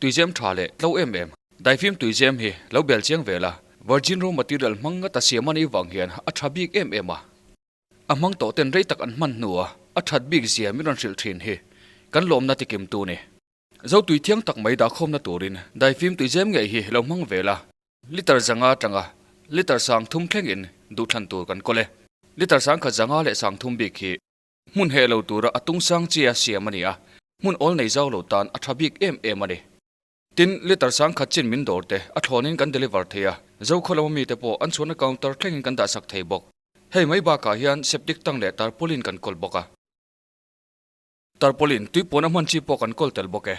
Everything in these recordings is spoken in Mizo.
Tuizem tha leh tlo em em. Daifim tuizem hi lo bel chiang ve la, virgin raw material hmang ngata siam a nih vang hian a tha bik em em a. A hmang tawh ten rei tak an hman hnua a that bik zia min rawn hrilh thin hi kan lawmna tikim tu ni. Zo tui thiang tak mai dahkhawmna turin daifim tuizem ngei hi lo hmang ve la. Liter zanga atanga liter sang thum thlengin duhthlan tur kan kawl e. Liter sang khat zanga leh sang thum bik hi hmun heh lo tura a tung sang chia siam a ni a, hmun awl nei zau lo tan a tha bik em em a ni. Tin, liter sang khat chin min dawr te a thlawnin kan deliver thei a, Zokhaw lama mite pawh an chhuahna counter thlengin kan dahsak thei bawk. Hei mai bakah hian septic tank leh tarpaulin kan kawl bawk a. Tarpaulin tui puan a hman chi pawh kan kawl tel bawk e.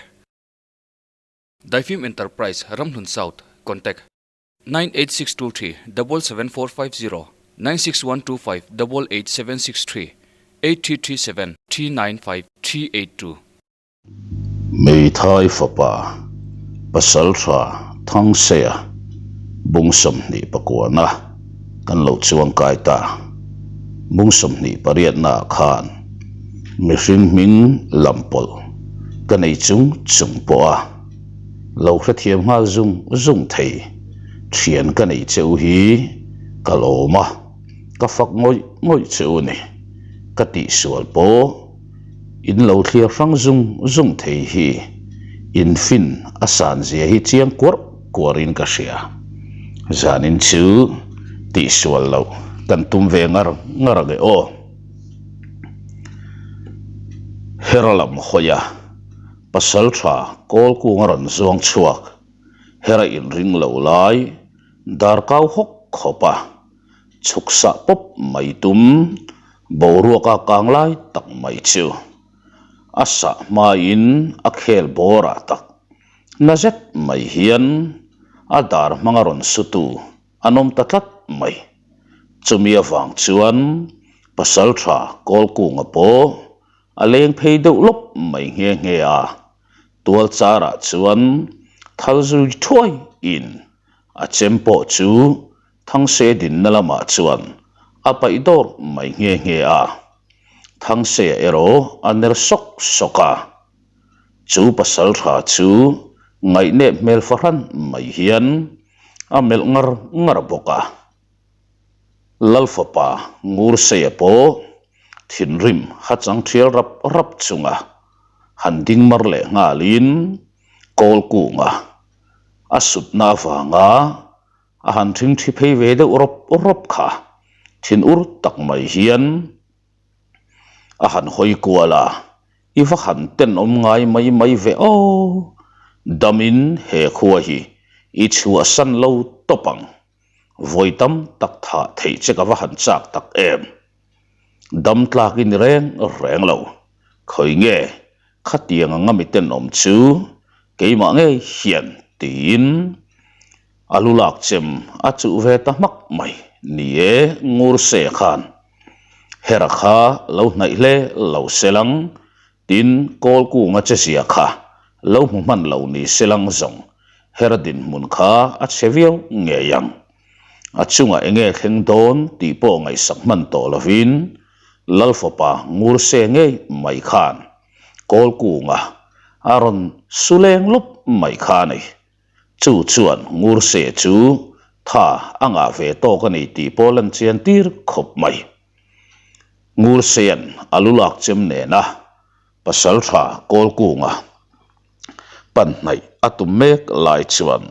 Daifim Enterprise, Ramhlun South, Contact, 98623 77450 96125 88763 8337 395 382. Meithai fapa Pasaltha Thangseia bung 29na kan lo chuangkai ta. Bung 28naah khan mihring hming lam pawlh ka nei chung chung pawh a lo hrethiam nghal zung zung thei. Thian ka nei cheu hi ka lawm a, ka fak ngawih ngawih cheu a ni. Ka tihsual pawh in lo thlir hrang zung zung thei hi in fin a san zia hi chiang kuarh kuarhin ka hria. Zanin chu tihsual loh kan tum ve ngar ngar ang e aw. Hera lam hawi a, pasal tha kawl kung a rawn zuang chhuak. Hera inring lo lai dar kau hawk khawp a, chhuk sah pawp mai tum boruak a kang lai tak mai chu a sah hmain a khel bawr ah tak na zet mai hian a dar hmanga rawn sutu an awm ta tlat mai. Chumi avang chuan Pasaltha Kawlkunga pawh a leng phei deuh lawp mai nghe nghe a, tual charah chuan thal zui thuai in a chem pawh chu Thangse dinna lamah chuan a paih dawr mai nghe nghe a. Thangse erawh a ner sawk sawk a, chu Pasaltha chu ngaihnep hmel fahran mai hian a melh ngar ngar bawk a. Lal fapa Ngurseia pawh thinrim ha chang thial rap rap chunga han ding mar leh nghalin kawl kunga a sutna avanga a han thingthi phei ve deuh rawp rawp kha thinur tak mai hian a han hawi kual a. I va han tenawm ngai mai mai ve aw. Damin he khua hi i chhuahsan lo tawp ang. Vawi tam tak thah theih che ka va han chak tak em. Dam tlak i ni reng reng lo. Khawi nge khatiang anga mi tenawm chu keimah ngei hian tiin a lu lak chem a chuh ve ta hmak mai. Ni e, ngur se khan Hera kha lo hnaih hle lo selang, tin kawl kunga che zia kha lo hmu hman lo ni selang zawng Hera dinhmun kha a chhe viau ngei ang. A chungah enge thleng dawn tih pawh ngaihsak hman tawh lovin Lal fapa ngur se ngei mai khan kawl kunga a rawn su leng lup mai kha a ni. Chu chuan Ngurse chu tha a ngah ve tawk a ni tih pawh lan chian tir khawp mai. Ngursean a lu lak chem nena pasal tha Kawlkunga pan hnaih a tum mek lai chuan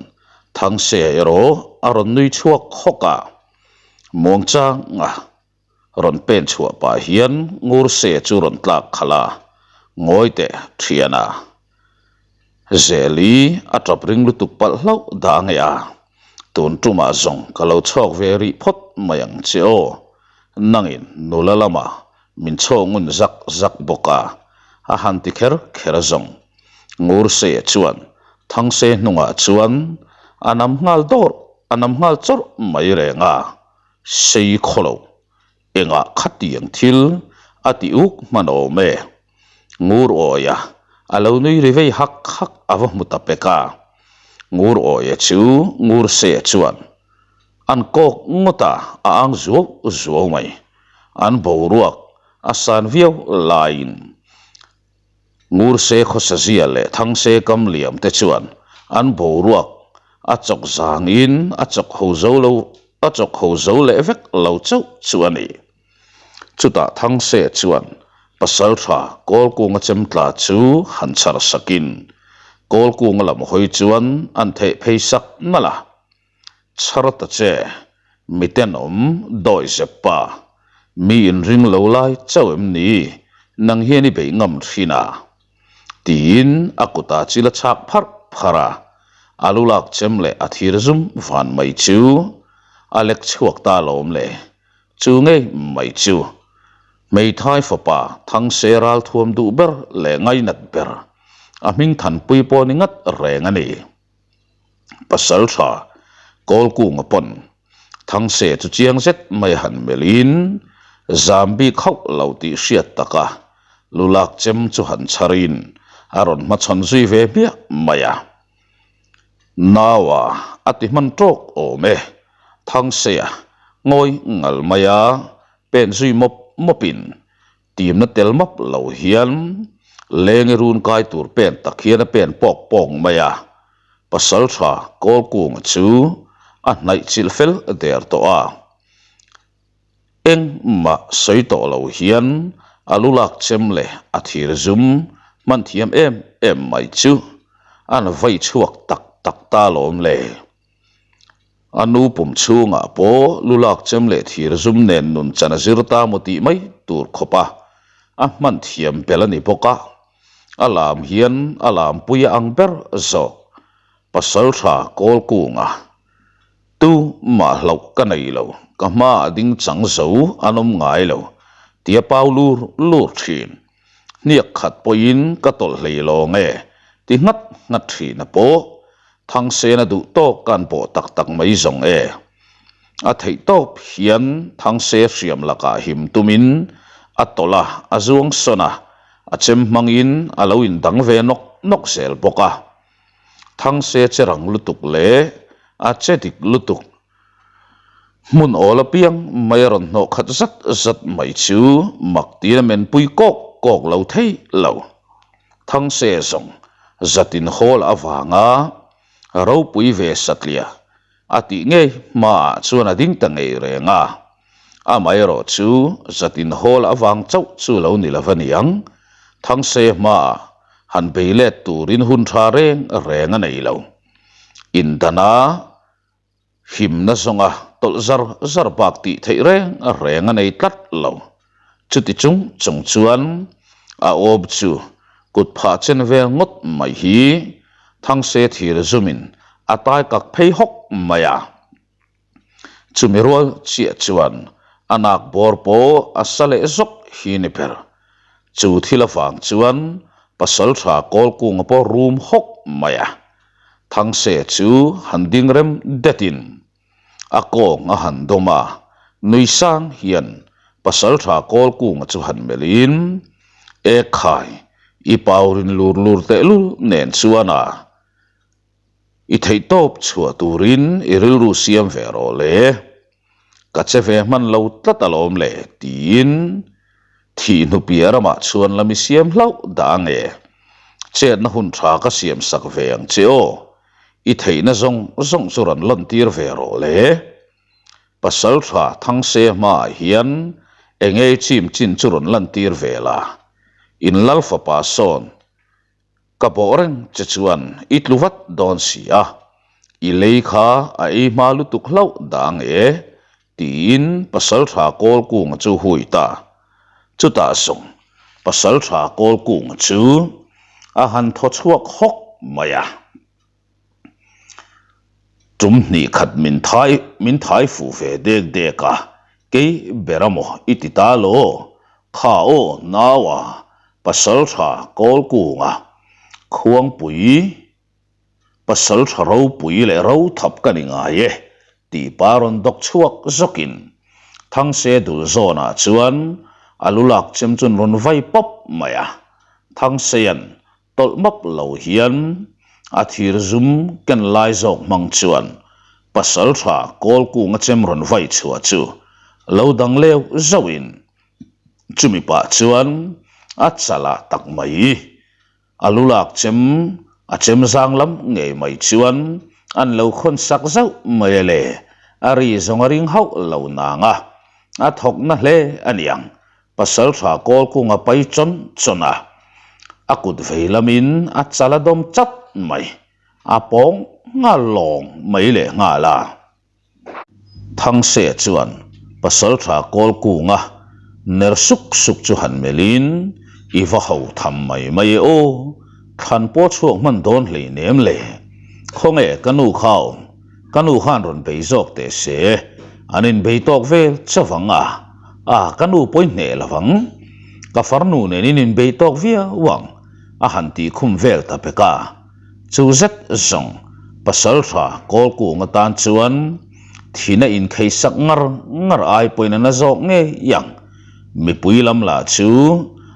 Thangse erawh a rawn nui chhuak hawk a, muangchanga rawn pen chhuah pah hian Ngurse chu rawn tlak khalh a, Ngawi teh thiana. Zeli a tap ring lutuk palh hlauh dah nge a, tun tumah zawng ka lo chhawk ve rih phawt mai ang che aw, nangin nula lamah min chhawk ngun zak zak bawk a, a han ti kher kher zawng. Ngurse chuan Thangse hnungah chuan a nam nghal dawrh a nam nghal chawrh mai reng a, sei khaw lo engah khatiang thil a ti uk hman awm e. Ngur awia a lo nui ri vei hak hak a va hmu ta pek a. Ngur awia chu ngur se chuan an kawk ngawt a, a ang zuau zuau mai. An boruak a san viau laiin Ngur se khawsa zia leh thang se kam liam te chuan An boruak a chawk zangin a chawk ho zo lo a chawk ho zo leh vek lo chauh chu a ni. Chutah Thangse chuan Pasaltha Kawlkunga chemtla chu han chhar sakin Kawlkunga lam hawi chuan an theih phei sak nalh a. Chhar ta che, mi tenawm dawi zep pa, mi inring lo lai chauh em ni, nang hian i beih ngam thin a? Tiin a kutah chil a chhak pharh pharh a, a lu lak chem leh a thir zum van mai chu a lek chhuak ta lawm le, chu ngei mai chu hmeithai fapa Thangse ralthuam duh ber leh ngainat ber, a hming thanpui pawh ni ngat reng a ni. Pasal tha Kawlkunga pawn Thangse chu chiang zet mai han melhin zam bik hauh lo tih hriat taka lulak chem chu han chharin a rawn hmachhawn zui ve hmiah mai a. Naua a ti hman tawk awm e, Thangseia ngawi ngal mai a pen zui mawp mawpin Timna tel map lo hian lengi run kai tur pen tak hian a pen pawk pawk mai a, Pasaltha Kawlkunga chu a hnaih chilh fel der tawh a. Engmah sawi tawh lo hian a lu lak chem leh a thir zum hman thiam em em mai chu an vei chhuak tak tak ta lawm le. A nu pum chhungah pawh lu lak chem leh thir zum nen nun chan a zir ta maw tih mai tur khawp a, a hman thiam bel a ni bawk a. A lam hian a lampui a ang ber zawk. Pasaltha Kawlkunga tu mah hlauh ka nei lo, ka hmaah ding chang zo an awm ngai lo tia pau lur lur thin. Hniak khat pawhin ka tawlh hlei lawng e ti nghat nghat thin a pawh Thangsen a duh tawk kan pawh tak tak mai zawng e. A theih tawp hian Thangse hriam lakah him tumin a tawlh a, a zuang sawn a, a chem hmangin a lo indang ve nawk nawk zel bawk a. Thangse che rang lutuk leh a che dik lutuk Hmun awl apiang mai a rawn hnawh khat zat zat mai chu mak tiin a menpui kawk kawk lo thei lo. Thangse zawng zatin hawl avanga ropui ve satliah a tih ngei hmaah chuan a ding ta ngei reng a. Amaherawh chu zatin hawl avang chauh chu lo ni lo va niang. Thangse hmaah han bei let turin hun tha reng reng a nei lo. Indana Himna zawnga tawlh zar zar bak tih theih reng reng a nei tlat lo. Chuti chung chung chuan a awm chu kut phah chen vel ngawt mai hi Thangse thir zumin a tai kak phei hawk mai a. Chumi rual chiah chuan a nak bawr pawh a sa leh zawk hi ni ber. Chu thil avang chuan Pasaltha Kawlkunga pawh rum hawk mai a. Thangse chu han ding rem detin a kawng a han dawm a, nui sang hian Pasaltha Kawlkunga chu han melhin, E khai, i paurin lur lur tehlul nen chuan a, i theihtawp chhuah turin i rilru siam ve rawh le. Ka che ve hman lo tlat alawm le, tiin thih hnupiah ramah chuan la mi siam hlauh dah ang e. Chetna hun tha ka siam sak ve ang che aw, i theihna zawng zawng chu rawn lawn tir ve rawh le. Pasal tha Thangse hmaah hian enge i chim chin chu rawn lan tir ve la, in lal fapa sawn Ka bawh reng che chuan i tlu vat dawn si a, i lei kha a ei hma lutuk hlauh dah ang e, tiin Pasaltha Kawlkunga chu hui ta. Chutah zawng Pasaltha Kawlkunga chu a han thaw chhuak hawk mai a. Tum hnih khat min thai min thai fuh ve dek dek a, kei ber a maw i ti ta law? Kha aw naua pasal tha Kawlkunga Khuangpui pasal tha ropui leh rothap ka ni ngai e tih pa rawn dawk chhuak zawkin Thangse dul zawnah chuan a lu lak chem chuan rawn vai pawp mai a, Thangsean Tawlh map lo hian a thir zum ken lai zawk hmang chuan pasal tha Kawlkunga chem rawn vai chhuah chu lo dang leu zauhin chumi pah chuan a chalah tak mai a lu lak chem. A chem zang lam ngei mai chuan an lo khawn sak zauh mai a le, a ri zawng a ring hauh lo nang a, a thawk na hle a niang. Pasaltha Kawlkunga pai chawn chawn a, a kut vei lamin a chal a dawm chat mai, a pawng nghal lawng mai leh nghal a. Thangse chuan Pasaltha Kawlkunga ner suk suk chu han melhin, I va ho tham mai mai e aw, thlan pawh chhuak hman dawn hlei nem le. Khawnge ka nu kha awm, ka nu khan rawn bei zawk teh se, an inbei tawk vel chavang a, a ka nu pawi hneh lovang, ka farnu nen in inbei tawk viau ang, a han tih khum vel ta pek a. Chu zet zawng pasaltha Kawlkung atan chuan thina inkhei sak ngar ngar ai pawhin a na zawk ngei ang. Mipui lam lah chu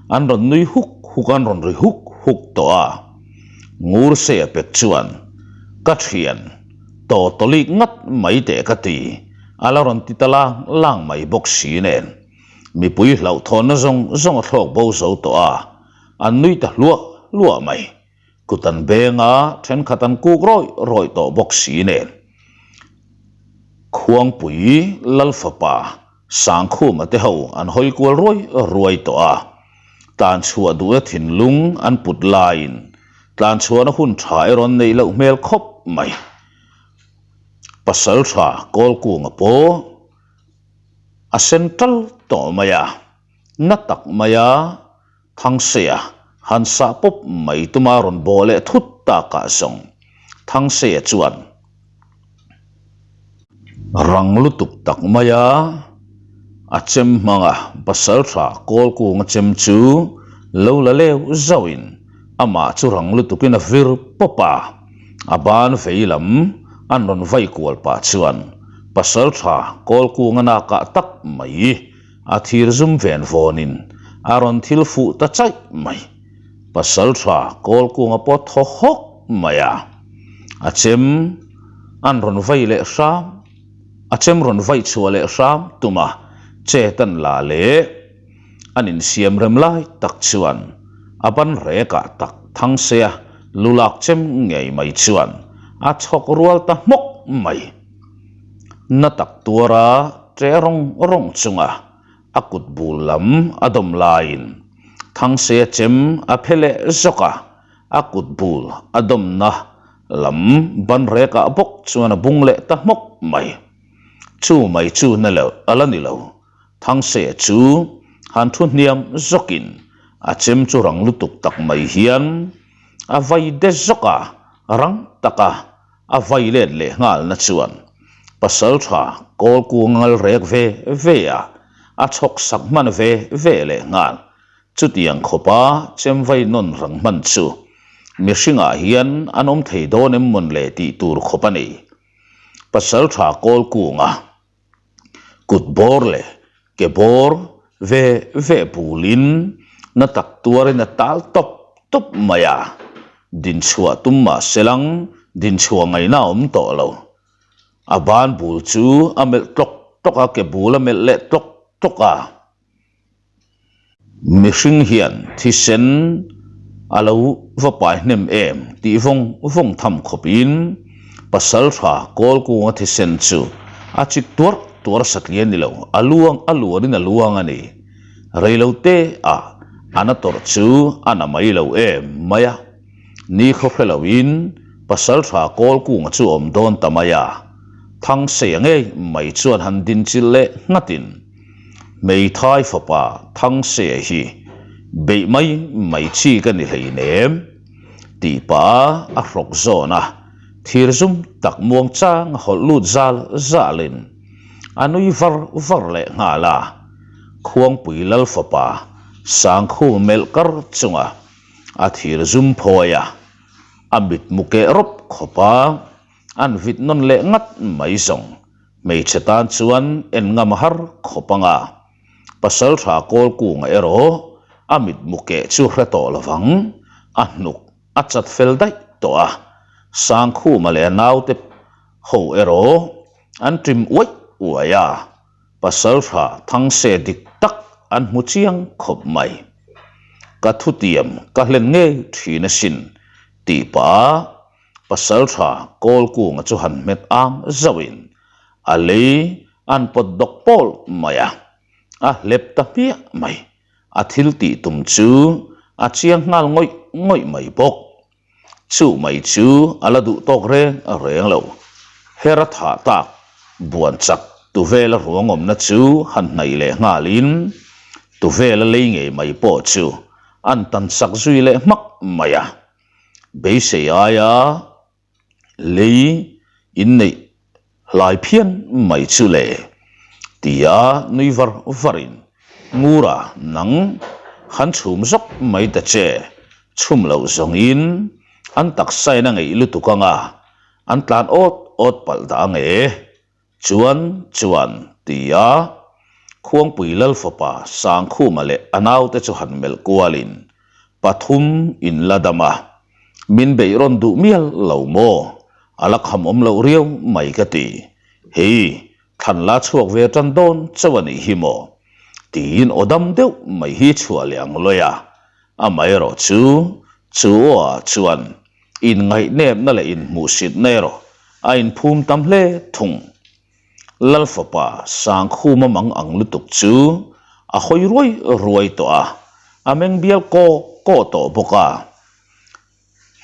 an rawn nui huk huk an rawn ri huk huk tawh a. Ngurseia pek chuan, Ka thian, taw tawlik ngat mai teh ka ti, a la rawn ti ta lang lang mai bawk si nen. Mipui hlauhthawnna zawng zawng a thlawk bo zo tawh a, an nui ta hluah hluah mai. Kut an beng a, thenkhat an kuk rawih rawih tawh bawk si nen. Khuangpui Lalfapa Sangkhuma te ho an hawi kual ruai ruai tawh a, tlanchhuah duhna thinlung an put laiin tlanchhuahna hun tha erawh an neih loh hmel khawp mai. Pasaltha Kawlkunga pawh a sen tal tawh mai a, na tak maia Thangseia han sah pawp mai tuma rawn bawh leh thut takah zawng Thangseia chuan rang lutuk tak maia a chem hmanga pasaltha Kawlkunga chem chu lo la leu zauhin amah chu rang lutukin a vir pawp a, a ban vei lam an rawn vai kual pah chuan pasaltha Kawlkunga nakah tak mai A thir zum ven vawnin a rawn thil fuh ta chaih mai. Pasaltha Kawlkunga pawh thaw hawk mai a. A chem an rawn vai leh hram, a chem rawn vaih chhuah leh hram tum a, chet an la leh an insiam rem lai tak chuan a ban rekah tak Thangseia lulak chem ngei mai chuan a chhawk rual ta hmawk mai. Na tak tuara ṭe rawng rawng chunga a kut bul lam a dawm laiin Thangseia chem a phe leh zawk a, a kut bul a dawmna lam ban rekah bawk chuan a bung leh ta hmawk mai. Chu mai chu na loh a la ni lo, Thangseia chu han thu hniam zawkin a chem chu rang lutuk tak mai hian a vai de zawk a, rang taka A vai let leh nghalna chuan Pasaltha Kawlku ngal rek ve ve a, a chhawk sak hman ve ve leh nghal. Chutiang khawpa chemvai nawn rang hman chu mihringah hian an awm thei dawn em mawn le tih tur khawp a ni. Pasaltha Kawlkunga kut bawr leh ke bawr ve ve bulin na tak tuarin a tal tawp tawp mai a, dinchhuah tum mah se lang dinchhuah ngaihna a awm tawh lo. A ban bul chu a melh tlawk tlawk a, ke bul a melh leh tlawk tlawk a. Mihring hian thisen a lo va pai hnem em tih vawng vawng tham khawpin pasaltha Kawlkunga thisen chu a chik tuar tuar satliah a ni lo, a luang a luanin a luang a ni. Reilote ah a na tawrh chu a na mai lo em mai a. Ni khaw hre loin pasaltha Kawlkunga chu awm dawn ta mai a, Thangseia ngei mai chuan han dinchilh leh nghatin, Hmeithai fapa Thangseia hi beih mai mai chi ka ni hleinem tih pah a hrawk zawn a, thir zum tak muang chang a hawlh lut zal zalin a nui var var leh nghal a, Khuangpui Lal fapa Sangkhum melh kar chunga a thir zum phawi a, a mitmu keh rawp khawp a, an vit nawn leh ngat mai zawng. Hmeichhe tan chuan en ngam a har khawp ang a, Pasaltha Kawlkunga erawh a mitmu keh chu hre tawh lovang, a hnuk a chat fel daih tawh a, Sangkhuma leh a naute ho erawh an ṭim uaih uaih a, Pasaltha Thangse dik tak an hmu chiang khawp mai. Ka thutiam ka hlen ngei ṭhin asin. Tih pah a Pasalṭha Kawlkunga chu han hmet ang zauhin a lei an pawt dawk pawl mai a, a hlep ta hmiah mai. A thil tih tum chu a chiang nghal ngawih ngawih mai bawk. Chu mai chu a la duh tawk reng reng lo. Her a thah tak buan chak Tuvela ruangawmna chu han hnaih leh nghalin Tuvela lei ngei mai pawh chu an tan sak zui leh hmak mai a. Beisei aia lei inneih hlai phian mai chu le tia nui var varin Ngura nang han chhum zawk mai ta che, chhum loh zawngin an taksain a ngeih lutuk anga an tlan awt awt palh dah ange. Chuan chuan tia Khuangpui Lal fapa Sangkhuma leh a naute chu han melh kualin pathum in la dam a, min beih rawn duh mial lo maw? A la kham awm loh riau mai ka ti. Hei, thlan la chhuak ve tan dawn chauh a nih hi maw? Tiin aw dam deuh mai hi chhuah leh ang lawi a, amaherawh chu chu aw ah chuan Inngaihnepna leh inhmuhsitna erawh a inphum tam hle thung. Lal fapa Sangkhuma mang ang lutuk chu a hawi ruai ruai tawh a, a meng bial kaw kaw tawh bawk a.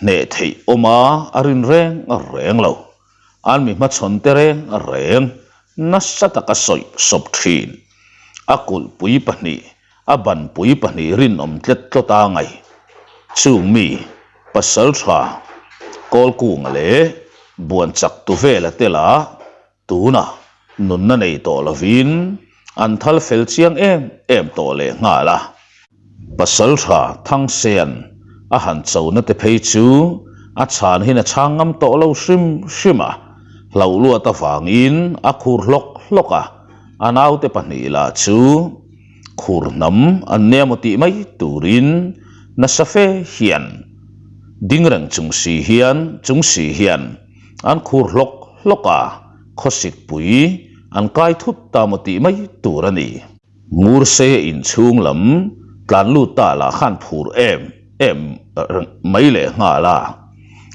Hneh theih awma a rin reng reng lo. An mi hmachhawn te reng reng nasa taka sawi sawp thin. A kulhpui pahnih, a banpui pahnih rinawm tlet tlawt a ngaih. Chung mi Pasaltha Kawlkunga leh Buanchak Tuvela te lah tunah nunna nei tawh lovin an thal fel chiang em em tawh leh nghal a. Pasaltha Thangsean a han chona te phei chu a chhan hin a chhang ngam tawh lo hrim hrim a, hlauh luat avangin a khur hlawk hlawk a, a naute pahnih lah chu Khur hnam an nia maw tih mai turin nasa fe hian ding reng chung si hian chung si hian an khur hlawk hlawk a, khawsik pui an kai thut ta maw tih mai tur a ni. Ngurseia inchhung lam tlan lut ta lah khan phur em em mai leh nghal a,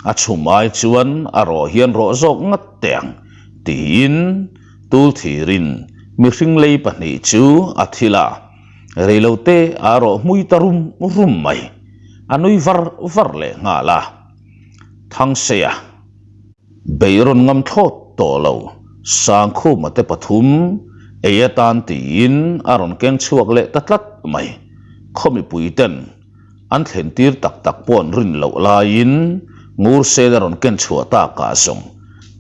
a chhum ai chuan a rawh hian rawh zawk ngat teh ang tiin Tul thirin mihring lei pahnih chu a thil a, reilote a rawh hmui ta rum rum mai, a nui var var leh nghal a. Thangseia beih rawn ngam thlawt tawh lo, Sangkhuma te pathum ei atan tiin a rawn keng chhuak leh ta tlat mai, khaw mipui ten An thlen tir tak tak pawh an rin loh laiin Ngursen a rawn ken chhuah takah zawng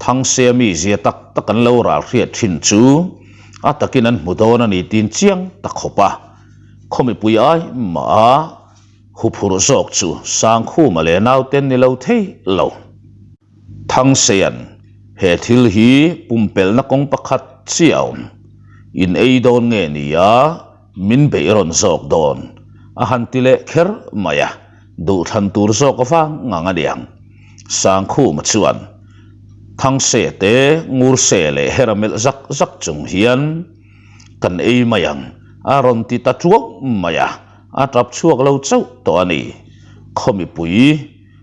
Thangse a mizia tak tak an lo ral hriat thin chu a takin an hmu dawn a ni tin chiang ta khawp a. Khaw mipui ai mah a huphurh zawk chu Sangkhuma leh nauten ni lo thei lo. Thangsean he thil hi pumpelhna kawng pakhat chiah a awm. In ei dawn nge ni a? Min beih rawn zawk dawn a han ti leh kher mai a, duhthlan tur zawk avang ngang a niang. Sangkhuma chuan Thangse te, Ngurse leh Hera melh zak zak chung hian Kan ei mai ang a rawn ti ta tuau mai a, a tap chhuak lo chauh tawh a ni. Khaw mipui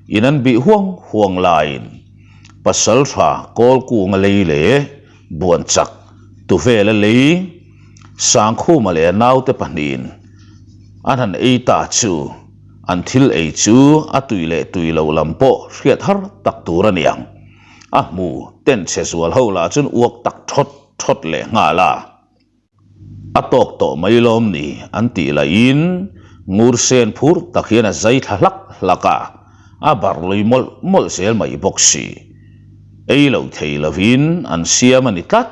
in an bih huang huang laiin Pasaltha Kawlkunga lei leh Buanchak Tuvela lei Sangkhuma leh a naute pahnihin an han ei ta chu an thil ei chu a tui leh tui lo lam pawh hriat har tak tur a ni ang. A hmu ten chhe zual ho lah chuan uak tak thawt thawt leh nghal a. A tawk tawh mai lawm ni an tih lahin Ngursen phur tak hian a zai thla hlak hlak a, a barh lui mawlh mawlh zel mai bawk si. Ei lo thei lovin an siam a ni tlat.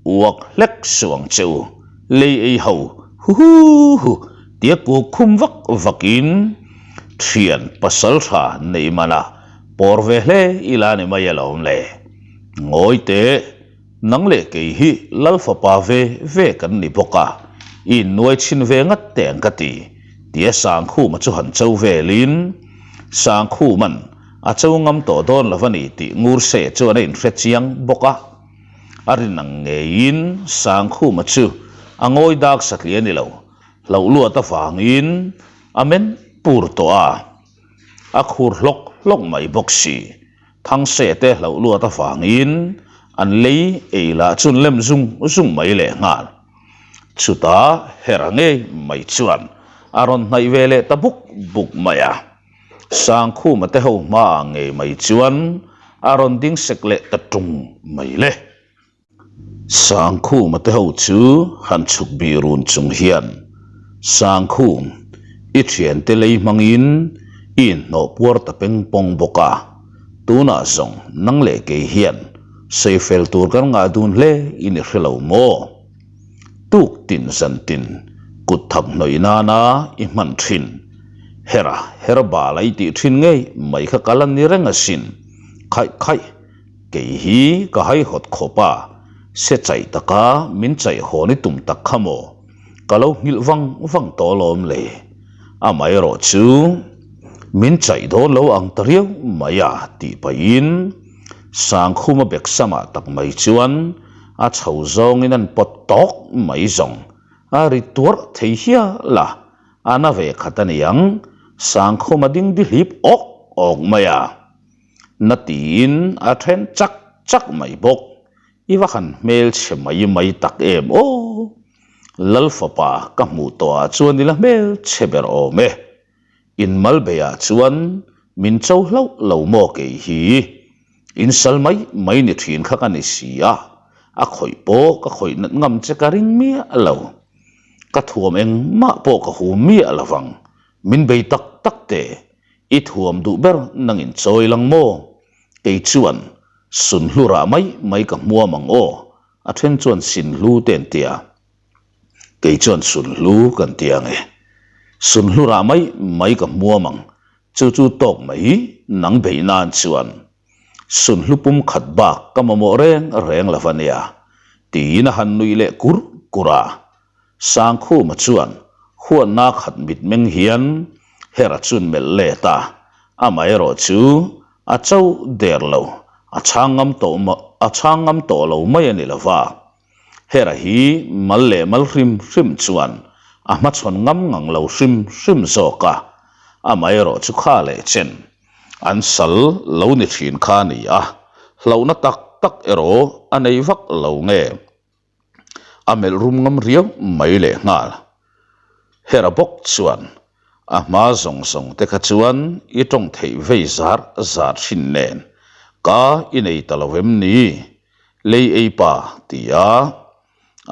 Uak hlek suh ang che u, lei ei ho huhuhu tia kuk khum vak vakin thian pasal tha neih manah pawr ve hle ila ni mai alawm le. Ngawi teh, nang leh kei hi Lal fapa ve ve kan ni bawk a, i innuai chhin ve ngat teh ang ka ti, tia Sangkhuma chu han cho velin Sangkhuman a cho ngam tawh dawn lo a ni tih Ngurse chuan a inhre chiang bawk a. A rin ang ngeiin Sangkhuma chu a ngawi dak satliah a ni lo, hlauh luat avangin a men pur tawh a, a khur hlawk hlawk mai bawk si. Thangse te hlauh luat avangin an lei ei lah chu an lem zung zung mai lehnghal. Chutah Hera ngei mai chuan a rawn hnaih ve leh ta buk buk mai a. Sangkhuma te ho hmaah ngei mai chuan a rawn ding sek leh ta tung mai le. Sangkhuma te ho chu han chhuk bih run chung hian, Sangkhum, i thiante lei hmangin i inhnawh puar ta peng pawng bawk a, tunah zawng nang leh kei hian sawi fel tur kan ngah dun hle in i hre lo maw? Tuk tin zan tin kut thak hnawih nana i hman thin. Hera, hera bal a i tih thin ngei mai kha kal a ni reng asin. Khaih khaih. Kei hi ka haihawt khawp a, se chaih taka min chaih hawn i tum tak kha maw? Ka lo nghilh vang vang tawh alawm le. Amaherawh chu min chaih dawn lo ang ta riau mai a tih pahin Sangkhuma beksamah tak mai chuan a chho zawngin an pawt tawk mai zawng a ri tuarh thei hial a, a na ve khat a niang Sangkhuma dingdihlip awk awk mai a. Na tiin a then chak chak mai bawk. I va han hmelchhe mai mai tak em aw! Lal fapa ka hmuh tawhah chuan i la hmelchhe ber awm e. In mal beiah chuan min cho hlauh lo maw kei hi? In sal mai mai ni thin kha ka ni si a, a khawih pawh ka khawih nat ngam che ka ring miah lo. Ka thuam engmah pawh ka hum miah lo vang. Min bei tak tak teh. I thuam duh ber nangin chawi lang maw? Kei chuan sunhlu rah mai mai ka hmuam ang aw, a then chuan sinhlu te an tia. Kei chuan sunhlu kan tia nge. Sunhlu rah mai mai ka hmuam ang, chu chu tawk mai nang beih nan chuan sunhlu pum khat bak ka mamawh reng reng lo va nia, tiin a han nuih leh kur kur a. Sangkhuma chuan huatna khat mitmeng hian Hera chun melh let a, amaherawh chu a cho der lo, a chhang ngam tawh a chhang ngam tawh lo mai a ni lo va. Hera hi mal leh mal hrim hrim chuan a hmachhawn ngam ngang lo hrim hrim zawk a, amaherawh chu kha leh chen an sal lo ni thin kha a ni a, hlauhna tak tak erawh a nei vak lo nge. A melh rum ngam riau mai leh nghal. Hera bawk chuan a hma zawng zawng te kha chuan i tawng theih vei zar zar thin nen ka i nei ta lo em ni? Lei ei pa ti a,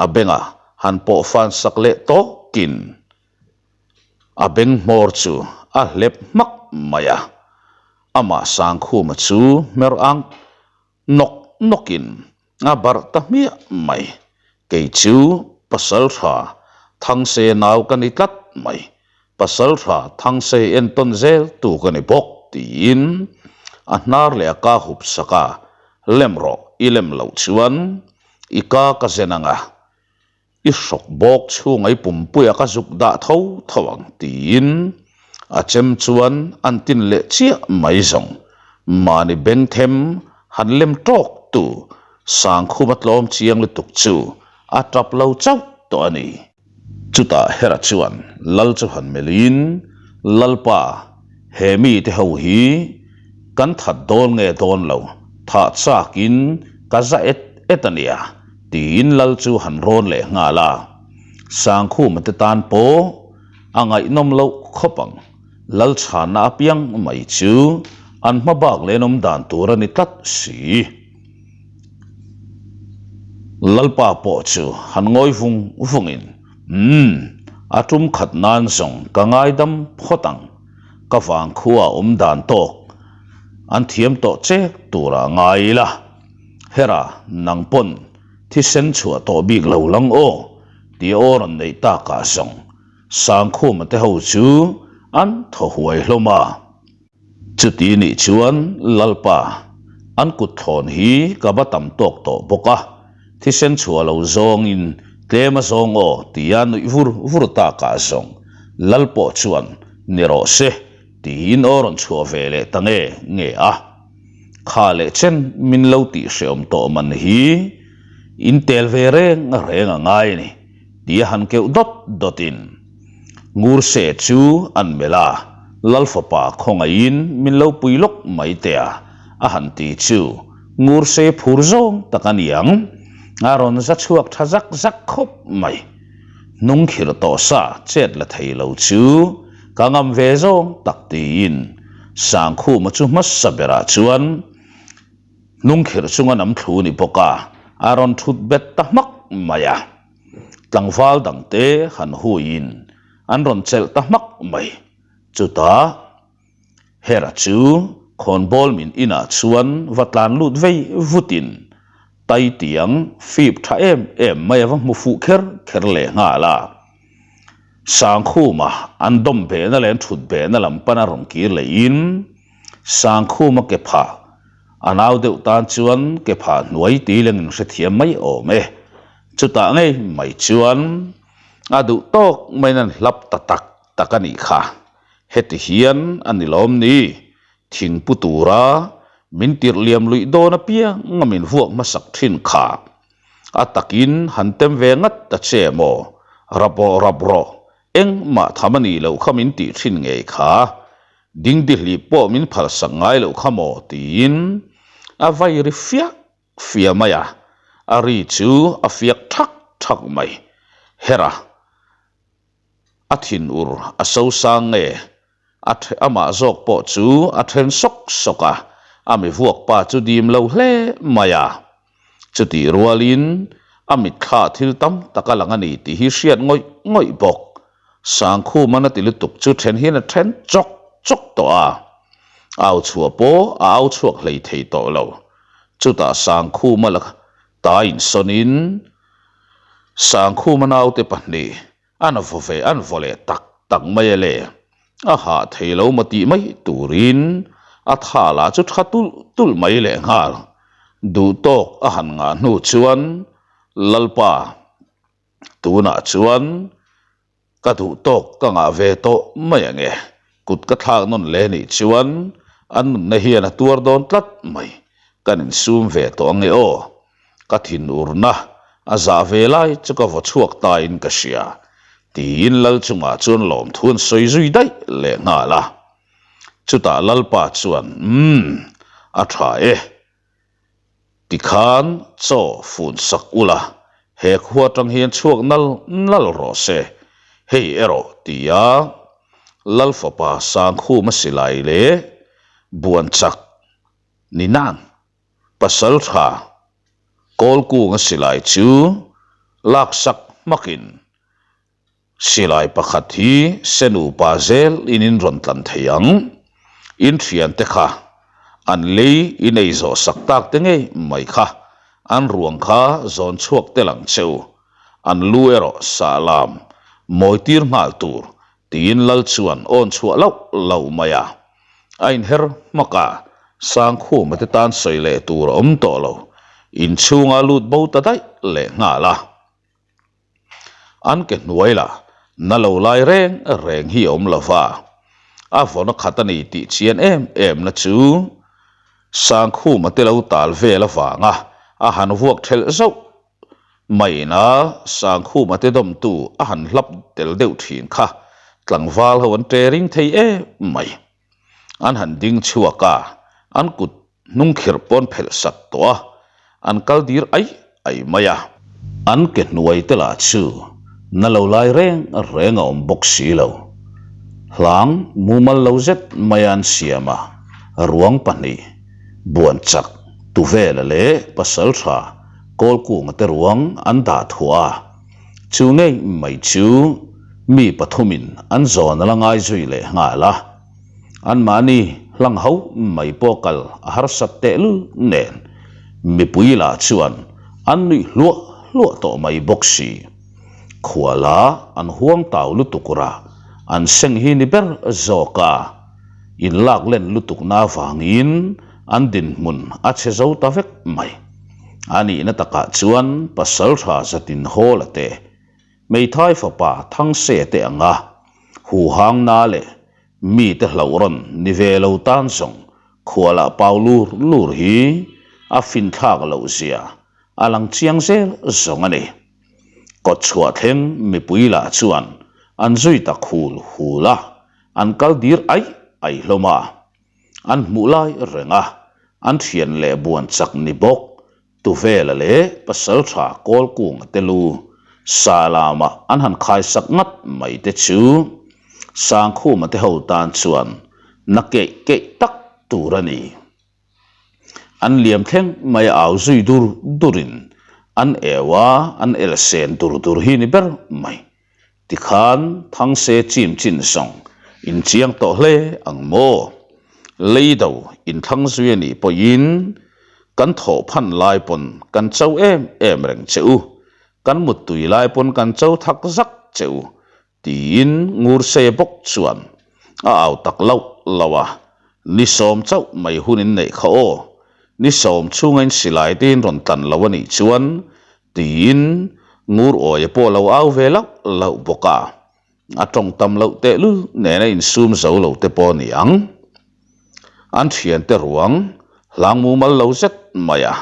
a bengah han pawh fan sak leh tawkin a beng hmawr chu a hlep hmak mai a, amah Sangkhuma chu hmer ang nawk nawkin A barh ta hmiah mai. Kei chu Pasaltha Thangse nau ka ni tlat mai. Pasaltha Thangse entawn zel tu ka ni bawk tiin a hnar leh a ka hup sak a, lem rawh i lem loh chuan i ka ka zen ang a, I hrawk bawk chhunga i pumpuia ka zuk dah tho tho ang tiin a chem chuan an tin leh chiah mai zawng. Mahni beng them han lem tawk tu Sangkhuma tlawm chiang lutuk chu a tap lo chauh tawh a ni. Chutah Hera chuan Lal chu han melhin, Lalpa, he mite ho hi kan that dawn nge dawn lo, thah chakin ka za et et a nia. Tiin lal chu han rawn leh nghal a, Sangkhuma te tan pawh a ngaihnawm loh khawp ang. Lal chhanna apiang mai chu an hma bak lenawm dan tur a ni tlat si. Lalpa pawh chu han ngawi vung vungin, Umm, a tum khat nan zawng ka ngaidam phawt ang. Ka vangkhua awm dan tawk an thiam tawh chek turah ngai ila. Hera, nang pawn thisen chhuah tawh bik lo lang aw, tih aw rawn neih takah zawng Sangkhuma te ho chu an thaw huai hlawm a. Chuti nih chuan Lalpa, an kut thlawn hi ka va tam tawk tawh bawk a, thisen chhuah lo zawngin tlem a zawng aw tia nuih vur vur takah zawng Lal pawh chuan ni rawh se tiin aw rawn chhuah ve leh ta nge nge a. Kha leh chen min lo tih hreawm tawh man hi in tel ve reng reng a ngai a ni tih a han keuh dawt dawt in Ngurse chu an melh a. Lal fapa khawngaihin min lo pui lawk mai teh a, a han ti chu ngur se phur zawng tak a niang. A rawn za chhuak tha zak zak khawp mai. Hnung khirh tawh sa chet la thei lo chu ka ngam ve zawng tak tiin Sangkhuma chu hmasa berah chuan hnung khirh chunga nam thlu ni bawk a, a rawn thut bet ta hmak mai a. Tlangval dangte han huiin an rawn chelh ta hmak mai. Chutah Hera chu khawnbawl min inah chuan va tlan lut vei vutin Taitiang fip tha em em mai a va hmu fuh kher kher leh nghal a. Sangkhuma an dawm behna leh an thut behna lam pana rawn kir lehin Sangkhuma ke phah a nau deuh tan chuan ke phah hnuai ti leng in hrethiam mai awm e. Chutah ngei mai chuan a duh tawk maiin an hlap ta tak tak a nih kha. Heti hian a ni lawm ni? Thing pu tura min tirh liam luih dawn apiang a min vuak hmasak thin kha. A takin han tem ve ngat ta che maw? Rap rawh rap rawh, engmah tham a nih loh kha min tih thin ngei kha. Dingdihlip pawh min phalsak ngai loh kha maw? tiin a vai ri fiah fia mai a, a ri chu a fiak thak thak mai. Hera, a thinur a sosang nge? A amah zawk pawh chu a then sawk sawk a, a mi vuak pa chu dim lo hle mai a. Chutih rualin a mitthla thil tam tak a lang a ni tih hi hriat ngawih ngawih bawk. Sangkhuma na ti lutuk chu then hian a then chawk chawk tawh a, au chhuah pawh a au chhuak hlei thei tawh lo. Chutah Sangkhuma la ta insawnin Sangkhuma naute pahnih an vaw ve an vaw leh tak tak mai a le. A hah thei lo maw tih mai turin a tha lah chu tha tulh tulh mai leh nghal. Duhtawk a han ngah hnu chuan Lalpa Tunah chuan ka duh tawk ka ngah ve tawh mai ang e, kut ka thlak nawn leh nih chuan an nunna hian a tuar dawn tlat mai, kan insum ve tawh ang e aw, ka thinurna a zah ve lai chu ka vaw chhuak ta in ka hria, tiin lal chungah chuan lawmthu an sawi zui daih leh nghal a. Chutah lalpa chuan, Umm, a tha e. Tikhan chaw fun sak ula, he khua atang hian chhuak nal nal rawh se, hei erawh tia Lal fapa Sangkhuma silai leh buan chak ni nan pasal tha Kawlkunga silai chu laksak hmakin Silai pakhat hi se nupa zel in in rawn tlan thei ang. In thiante kha an lei in ei zawh sak tak te ngei mai kha an ruang kha zawn chhuak tel ang che u. An lu erawh sah lam mawi tir nghal tur tiin lal chuan awn chhuah loh loh mai a. A inher hmak a, Sangkhuma te tan sawi leh tur a awm tawh lo. Inchhungah lut bo ta daih leh nghal a. An ke hnuai lah na lo lai reng reng hi a awm lo va, a vawna khat a ni tih chian em em na chu Sangkhuma te lo tal vel avanga a han vuak thelh zauh maina Sangkhuma te dawmtu a han hlap tel deuh thin kha tlangval ho an ṭe ring thei em mai. An han ding chhuak a, an kut hnung khirh pawn phelh sak tawh a, an kal dir ai ai mai a. An ke hnuai te lah chu na lo lai reng reng a awm bawk si lo. Hlang mumal lo zet mai a an siam a, ruang pahnih, buan chak, Tuvela leh Pasaltha Kawlkunga te ruang an dah thuah a. Chu ngei mai chu mi pathumin an zawn a la ngai zui leh nghal a. Anmahni hlang ho mai pawh kal a harsat tehlul nen mipui lah chuan an nuih hluah hluah tawh mai bawk si. Khuala an huang tau lutuk rah an seng hi ni ber zawk a, inlak len lutukna avangin an dinhmun a chhe zo ta vek mai. A nihna takah chuan Pasaltha Zatin Hawla te, Hmeithai fapa Thangse te anga huhangna leh mite hlauh rawn ni ve lo tan zawng khualah pau lur lur hi a finthlak loh zia a lang chiang zel zawng a ni. Kawtchhuah thleng mipui lah chuan an zui ta khul hul a. An kal dir aih aih hlawm a, an hmuh lai reng a, an thian leh buan chak ni bawk Tuvela leh Pasaltha Kawlkunga te lu sa lamah an han khaisak ngat mai te chu Sangkhuma te ho tan chuan na keih keih tak tur a ni. An liam thleng mai a au zui dur durin an eu a, an el sen dur dur hi ni ber mai. Tikhan Thangse chim chin zawng in chiang tawh hle ang maw? Leido in thlang zui a nih pawhin kan thawh phan lai pawn kan cho em em reng che u, kan muttui lai pawn kan cho thak zak che u tiin Ngurse bawk chuan a au tak loh loh a, ni sawm chauh mai hun in neih kha aw, ni sawm chhunga in silai te in rawn tlan lo a nih chuan Tiin ngur awia pawh lo au ve lauh lauh bawk a, a tawng tam loh tehlul nena insum zo lo te pawh a ni ang. An thiante ruang hlang mumal lo zet mai a,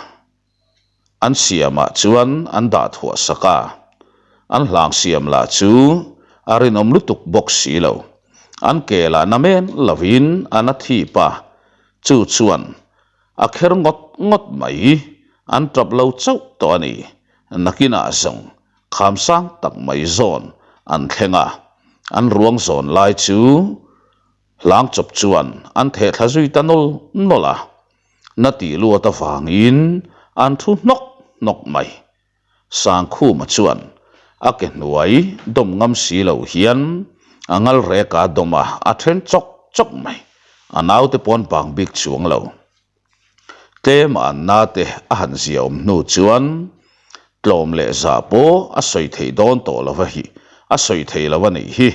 an siamah chuan an dah thuah sak a, an hlang siam lah chu a rinawm lutuk bawk si lo. An ke lah na men lovin a na thip a, chu chuan A kher ngawt ngawt mai, an tap lo chauh tawh a ni. Nakinah zawng kham sang tak mai zawn an thleng a, an ruang zawn lai chu hlang chawp chuan an theh thla zui ta nawl nawl a, na tih luat avangin an thu hnawk hnawk mai. Sangkhuma chuan a ke hnuai dawm ngam si lo hian a ngal rek a dawm a, a then chawk chawk mai. A naute pawn bang bik chuang lo. Tlem a an nate a han zia awm hnu chuan tlawm leh zah pawh a sawi thei dawn tawh lo va hi, a sawi thei lo a nih hi.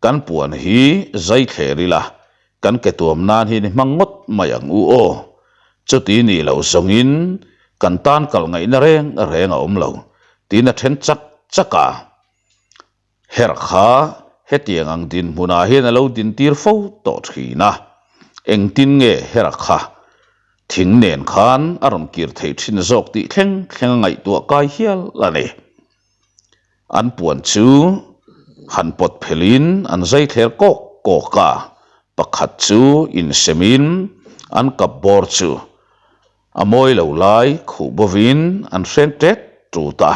Kan puan hi zai thler ila Kan ke tuam nan hi ni hmang ngawt mai ang u aw. Chuti nih loh zawngin kan tan kal ngaihna reng reng a awm lo, tiin a then chak chak a. Herh kha hetiang ang dinhmunah hian a lo dintir fo tawh thin a. Engtin nge herh kha thing nen khan a rawn kir theih thin zawk tih thleng thleng a ngaihtuah kai hial a ni. An puan chu han pawt phelhin an zai thler kawk kawk a, pakhat chu insemin an kap bawr chu a mawi lo lai khuh bovin an hreng tet tut a.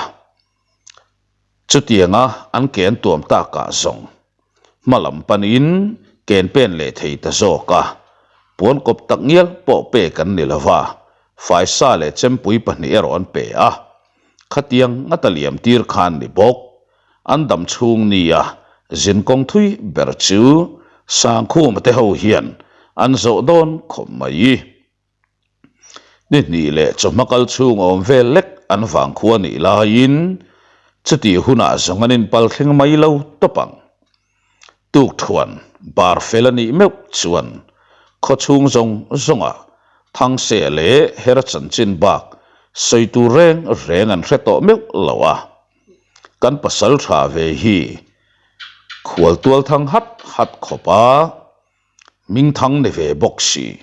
Chutianga an ke an tuam takah zawng hma lam panin ken pen leh thei ta zawk a, puan kawp tak ngial pawh pek an ni lova, faisa leh chempui pahnih erawh an pe a. Khatiang ngata liam tir khan ni bawk. An dam chhung nia zinkawng thui ber chu Sangkhuma te ho hian an zawh dawn khawp mai. Ni hnih leh chawhma kal chhung awm vel lek an vang khua nih laiin chutih hunah zawng an inpal thleng mai lo tawp ang. Tukthuan bar fel a nih meuh chuan khawchhung zawng zawngah Thangse leh Hera chanchin bak sawi tur reng reng an hre tawh meuh lo a. Kan pasal tha ve hi khual tual thang hat hat khawp a, hmingthang ni ve bawk si,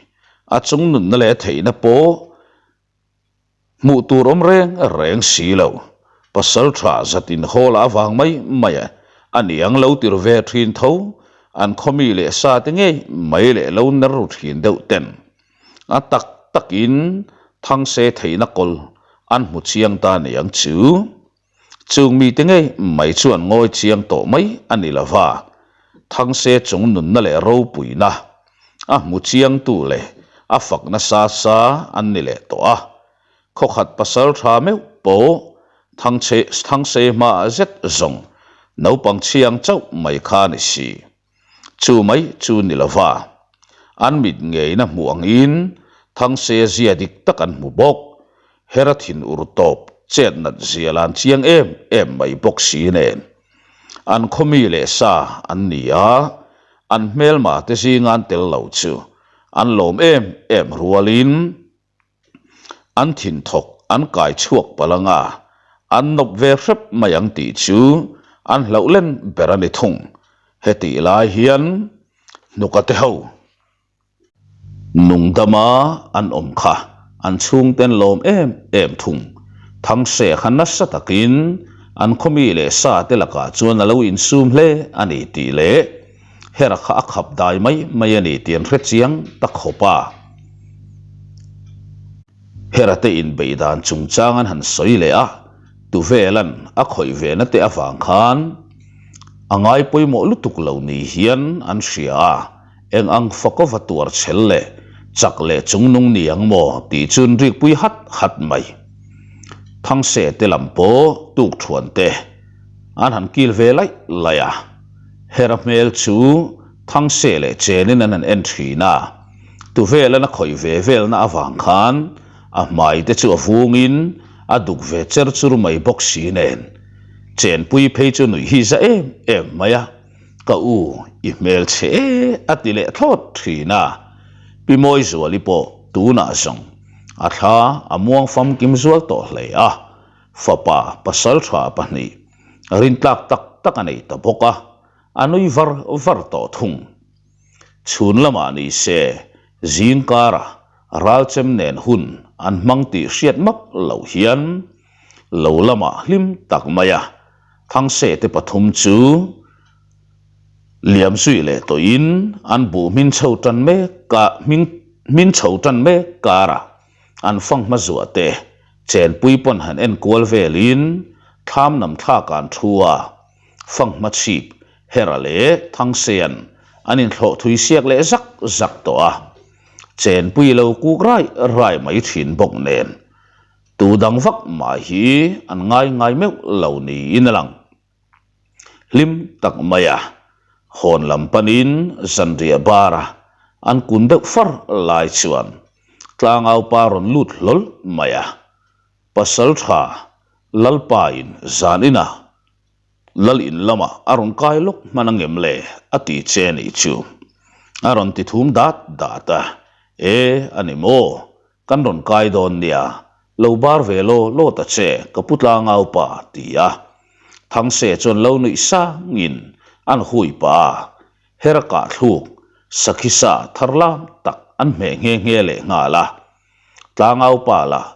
a chung nunna leh theihna pawh Hmuh tur awm reng reng si lo. Pasal tha zatin hawl ah avang mai mai a, a niang lo tir ve thin tho, an khawmi leh sa te ngei mai leh lo ner ru thin deuh ten. A tak takin Thangse theihna kawl an hmu chiang ta niang chu. Chung mite ngei mai chuan ngawi chiang tawh mai a ni lo va, Thangse chung nunna leh ropuina a hmu chiangtu leh a fakna sa sa an ni leh tawh a. Khawkhat pasal tha meuh pawh Thangse Thangse hmaah zet zawng naupang chhiang chauh mai kha a ni si. Chu mai chu ni lo va, an mit ngeina hmuh angin Thangse zia dik tak an hmu bawk. Hera thin ur tawp chet nat zia lan chiang em em mai bawk si nen. An khawmi leh sa an ni a, an hmelma te zinga an tel lo chu an lawm em em rualin, An thinthawk an kai chhuak palh anga an nawp ve hrep mai ang tih chu an hlauh len ber a ni thung. Hetih lai hian hnuka te ho nungdama an awm kha an chhungten lawm em em thung. Thangse kha nasa takin an khawmi leh sa te lakah chuan a lo insum hle a ni tih leh. Hera kha a khap dai mai mai a ni tih an hre chiang ta khawp a. Hera te inbeih dan chungchang an han sawi leh a, Tuvelan a khawih ve na te avang khan a ngai pawimawh lutuk lo ni hian an hria a, eng ang fakawva tuar chhel leh chak leh chungnung ni ang maw tih chu an rikpui hat hat mai. Thangse te lam pawh tukthuan te an han kil ve laih laih a, Hera hmel chu Thangse leh chenin an han en thin a, Tuvelan a khawih ve velna avang khan a hmai te chu a vungin a duk ve cher chur mai bawk si nen chenpui phei chu nuih hi za em em mai a, ka u i hmel chhe e a ti leh thlawt thin a, Pi Mawizuali pawh tunah zawng a thla a muang famkim zual tawh hle a, fapa pasal tha pahnih rintlak tak tak a nei ta bawk a, a nui var var tawh thung. Chhun lamah ni se, zing karah ralchem nen hun an hmang tih hriat map loh hian lo lamah hlim tak mai a, Thangse te pathum chu liam zui leh tawhin an buh hmin chho tan mek a, hmin chho tan mek karah an fanghma zuah te chenpui pawn han en kual velin thlam nam thlak an thu a. Fanghma chhip, Hera leh Thangsean an inthlawh thui siak leh zak zak tawh a, chenpui lo kuk rai rai mai thin bawk nen tu dang vak mah hi an ngai ngai meuh lo niin a lang. Hlim tak maia hawn lam panin zanriah bara an kun deuh far lai chuan tlangaupa rawn lut hlawl mai a, Pasaltha Lalpain zan inah Lal in lamah a rawn kai lawk hman angem le? a ti che nih chu. A rawn ti thum dat dat a, E, a ni maw? Kan rawn kai dawn nia, lo bar ve law law ta che, ka pu tlangaupa, ti a. Thangse chuan lo nuih sangin an hui pah a, her a kah thluk, sakhi sa thar lam tak an hmeh nghe nghe leh nghal a. Tlangaupa lah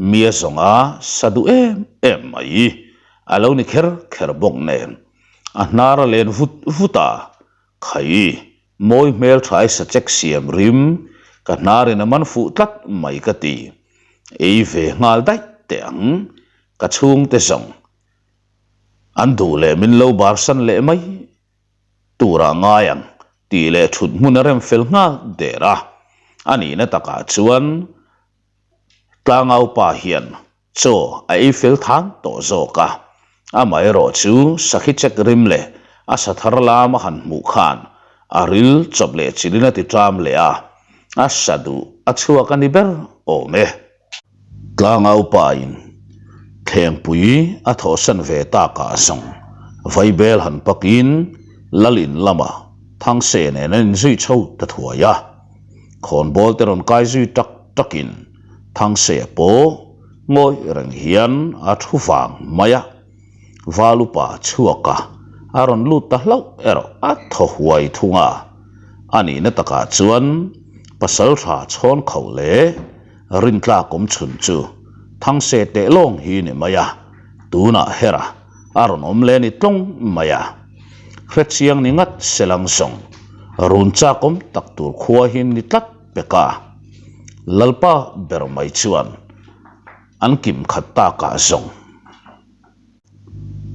mi a zawng a sa duh em em mai. A lo ni kher kher bawk nen a hnar a len vut vut a, Khai, mawi hmel tha i sa chek siam rim, ka hnarin a man fuh tlat mai ka ti. Ei ve nghal daih teh ang, ka chhungte zawng an duh leh min lo barsan leh mai. Turah ngai ang tih leh thut hmun a rem fel nghal der a. A nihna takah chuan Tlangaupa hian chaw a ei fel than tawh zawk a. Amaherawh chu sakhi chek rim leh a sa thar lam a han hmuh khan a ril chawp leh chilhin a ti ṭam leh a, a sa duh a chhuak a ni ber awm e. Tlangaupain thlengpui a thawhsan ve takah zawng vaibel han pakin Lalin lamah Thangse nen an inzui chho ta thuai a. Khawnbawl te rawn kai zui tak takin Thangse pawh ngawi reng hian a thu vang mai a. Valupa chhuak a, a rawn lut ta hlauh erawh a thaw huai thung a. A nihna takah chuan Pasaltha chhawn kho leh Rintlak awm chhun chu Thangse teh lawng hi ni mai a, tunah hera a rawn awm leh ni tlawng mai a. Hrechiang ni ngat selang zawng run chak awm tak tur khua hi ni tlat pek a. Lalpa ber mai chuan an kim khat takah zawng.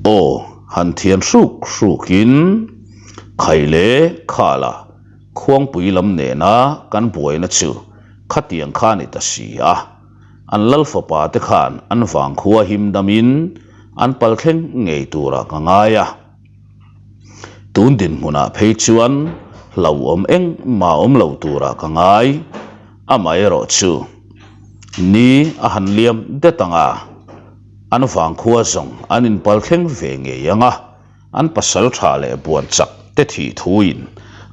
Aw, han thian hruk hrukin Khai leh Khala khuangpui lam nena kan buaina chu khatiang kha ni ta si a. An lal fapa te khan an vangkhua him damin an pal thleng ngei turah ka ngai a. Tun dinhmunah phei chuan hlauhawm engmah awm lo turah ka ngai. Amaherawh chu ni a han liam det ang a. An vangkhua zawng an inpal thleng ve ngei ang a, an pasal tha leh buan chak te thih thuin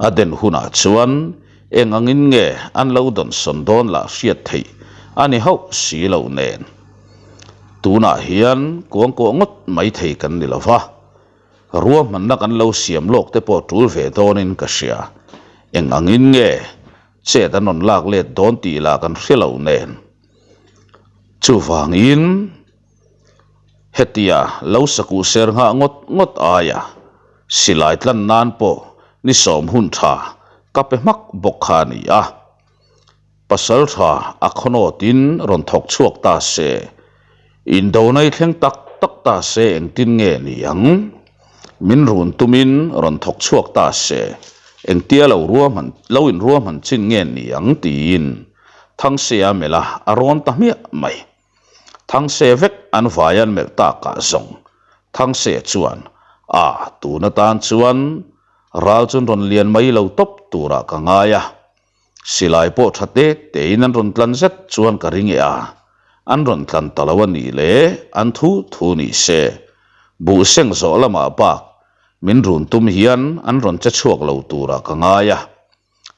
a den hunah chuan eng angin nge an lo dawnsawn dawn lah hriat theih a ni hauh si lo nen. Tunah hian kuangkuah ngawt mai thei kan ni lo va, ruahmanna kan lo siam lawk te pawh tul ve dawnin ka hria. Eng angin nge chet an rawn lak let dawn tih lah kan hre lo nen. Chuvangin hetia lo sakuh ser nghah ngawt ngawt aia silai tlan nan pawh Ni sawm hun tha ka pe hmak bawk kha a ni a. Pasaltha a khawnawtin rawn thawk chhuak ta se, indona i thleng tak tak ta se engtin nge ni ang? Min run tumin rawn thawk chhuak ta se, engtia lo ruahman lo inruahman chin nge ni ang tiin Thangseia melh a a rawn ta hmiah mai. Thangse vek an vai an melh takah zawng Thangse chuan, A, tun atan chuan ral chun rawn lian mai lo tawp turah ka ngai a. Silai pawh tha te tein an rawn tlan zet chuan ka ring e a, an rawn tlan ta lo a nih le, an thu thu ni se. Buh seng zawh lamah bak min run tum hian an rawn che chhuak lo turah ka ngai a.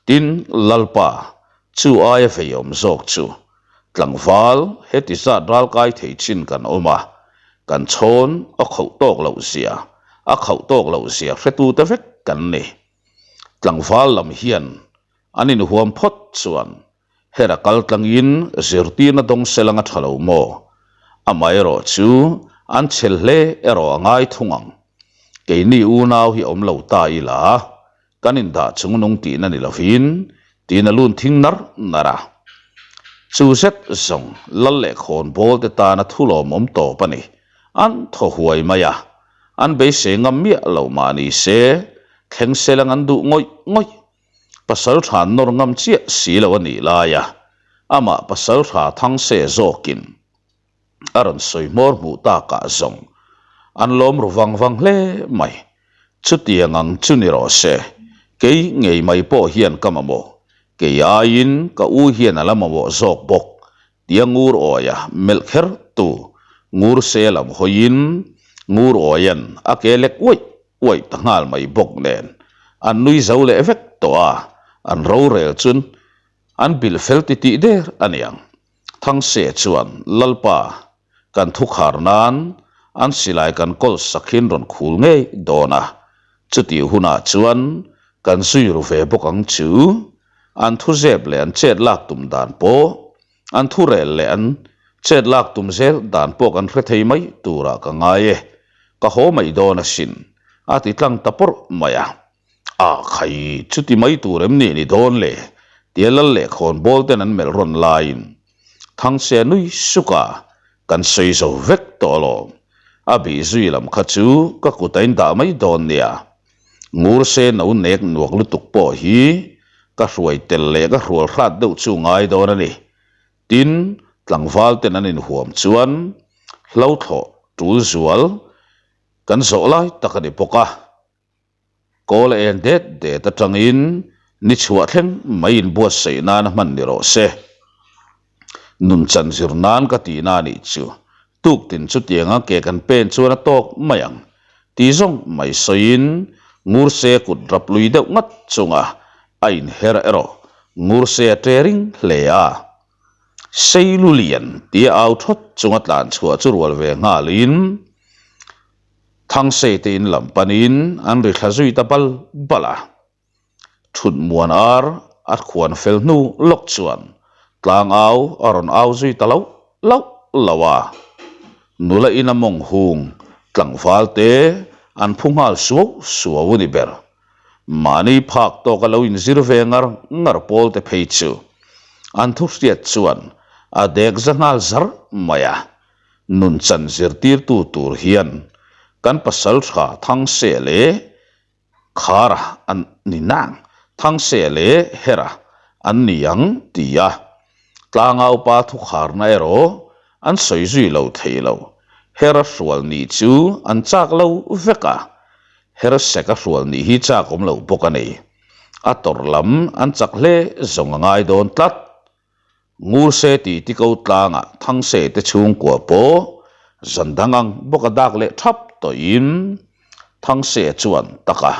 Tin, Lalpa, chu aia veiawm zawk chu tlangval heti zat ralkai thei chin kan awm a, kan chhawn a khauh tawk loh zia, a khauh tawk loh zia hretute vek kan ni. Tlangval lam hian an inhuam phawt chuan hera kal tlangin zirtirna dawng sel anga tha lo maw? Amaherawh chu an chhel hle erawh a ngai thung ang. Keini unau hi awm lo ta ila kan indah chungnung tihna ni lovin tiin a lun thing nar nar a. Chu zet zawng lal leh khawnbawl te tana thu lawmawm tawp a ni. An thaw huai mai a. An beisei ngam miah lo mah ni se, thleng selang an duh ngawih ngawih. Pasal tha nawr ngam chiah si lo a nih lai a, amah pasal tha thang se zawkin a rawn sawi hmawr hmuh takah zawng an lawm ru vang vang hle mai. Chutiang ang chu ni rawh se, kei ngei mai pawh hian ka mamawh, kei aiin ka u hian a la mamawh zawk bawk Tia ngur awia melh kher tu ngur se lam hawiin ngur awian a ke lek uaih uaih ta nghal mai bawk nen an nui zo leh vek tawh a, an rorel chun an bilh fel titih der a niang. Thangse chuan Lalpa kan thu khar nan an silai kan kawl sakhin rawn khul ngei dawn a, chutih hunah chuan kan zui ru ve bawk ang chu. An thu zep leh an chet lak tum dan pawh, an thu rel leh an chet lak tum zel dan pawh kan hre thei mai turah ka ngai e, ka haw mai dawn asin, a ti tlang ta pawrh mai a. A khai, chuti mai tur em ni ni dawn le? tia lal leh khawnbawl ten an melh rawn laiin Thangse nui suk a, kan sawi zo vek tawh alawm. A bih zui lam kha chu ka kut a indah mai dawn nia. Ngurse no nek nuak lutuk pawh hi ka hruai tel leh ka hrual hrat deuh chu ngai dawn a ni. Tin, tlangval ten an inhuam chuan hlo thlawh tul zual kan zawh lai tak a ni bawk a. Kawl a en det det atangin ni chhuah thleng mai inbuatsaih nan a hman ni rawh se. Nun chan zir nan ka tihna a nih chu. Tuktin chutianga ke kan pen chuan a tawk mai ang ti zawng mai sawiin Ngurse kut rap lui deuh ngat chunga a inher erawh Ngurse a ṭe ring hle a. Seilulian tia au thawt chunga tlan chhuah chu rual ve nghalin Thangse te in lam panin an ri thla zui ta bal bal a. Thut muan ar a khuan fel hnu lawk chuan tlang au a rawn au zui ta loh loh loh a. Nula ina mawng hung tlangval te an phu nghal suau suau a ni ber. Mahni phak tawk a lo inzir ve ngar ngar pawl te phei chu an thu hriat chuan a dek za nghal zar mai a. Nun chan zirtirtu tur hian kan pasal tha Thangse leh Khara an ni nang, Thangse leh Hera an ni ang ti a, tlangaupa thukharna erawh an sawi zui lo thei lo. Hera hrual nih chu an chak lo vek a, Hera seka hrual nih hi chak awm lo bawk a ni. A tawrh lam an chak hle zawng a ngai dawn tlat. Ngurse tih ti ko tlangah Thangse te chhungkua pawh zan dang ang bawk a dak leh thap tawhin Thangse chuan tak a,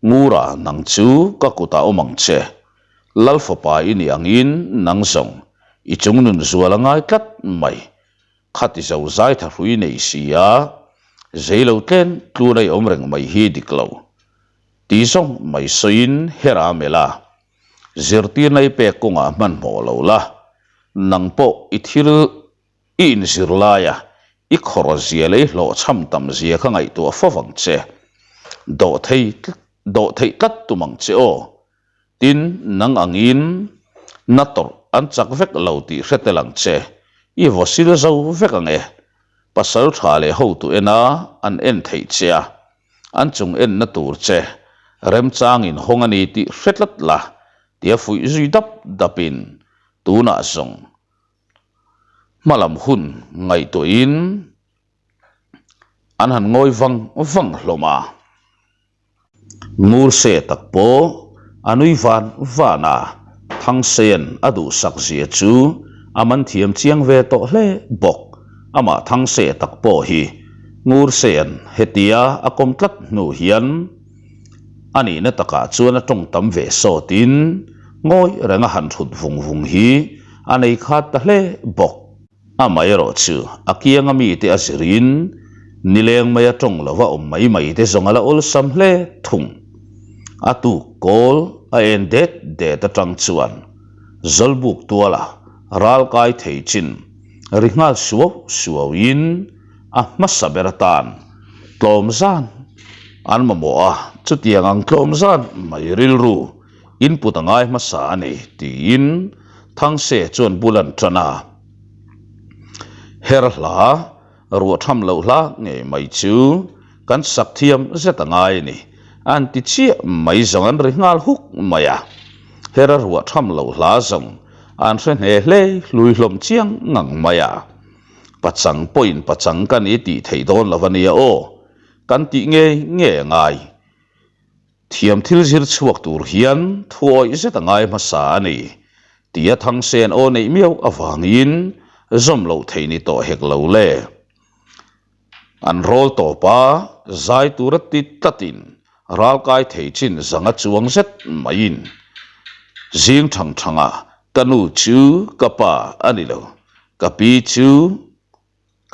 Ngura nang chu ka kutah awm ang che, Lal fapa i nih angin nang zawng i chung nun zual a ngai tlat mai, khati zo zai tha hrui nei si a, zei lo tlen tlun a i awm reng mai hi dik lo ti zawng mai sawiin Hera melh a. Zirtirna i pek kawngah hmanhmawh lo la, nang pawh i thil i inzir laia i khawr zia leh i hlawhchham tam zia kha ngaihtuah fo vang che. Dawhthei tlat. Dawh theih tlat tum ang che aw. Tin, nang angin na tawrh an chak vek lo tih hre tel ang che. I vaw sil zo vek ang e. Pasal tha leh hotu ena an en theih che a, an chung enna tur che remchangin hawng a ni tih hre tlat la, tia fuih zui dap dapin tunah zawng hmalam hun ngaihtuahin an han ngawi vang vang hlawm a. Ngurse tak pawh a nui van van a, Thangsean a duhsak zia chu a man thiam chiang ve tawh hle bawk. Amah Thangse tak pawh hi Ngursean hetia a kawm tlat hnu hian a nihna takah chuan a tawng tam ve sawtin ngawi renga han thut vung vung hi a nei khat ta hle bawk. Amaherawh chu a kianga mite a zirin nileng maia tawng lova awm mai mai te zawng a la awlsam hle thung. A tuk kawl a en det det atang chuan Zawlbuk tuala ral kai thei chin ri nghal suau suau in a hmasa ber atan tlawm zan an mamawh a, chutiang ang tlawm zan mai rilru input a ngai hmasa a ni tiin Thangse chuan bul an tan a. Her hla, ruah tham loh hla ngei mai chu kan sak thiam zet a ngai a ni, an ti chiah mai zawng an ri nghal huk mai a. Hera ruah tham loh hla zawng an hre hne hle hlui hlawm chiang ngang mai a. Pachang pawhin pachang ka ni tih theih dawn lo a nia aw, kan tih ngei ngei a ngai. Thiam thil zir chhuak tur hian thu awih zet a ngai hmasa a ni, tia Thangsen aw neih miau avangin zawm loh theih ni tawh hek lo le. An rawl tawp a, zai tura ti tlatin ralkai thei chin zanga chuang zet maiin zing thang thangah ka nu chu ka pa a ni lo, ka pi chu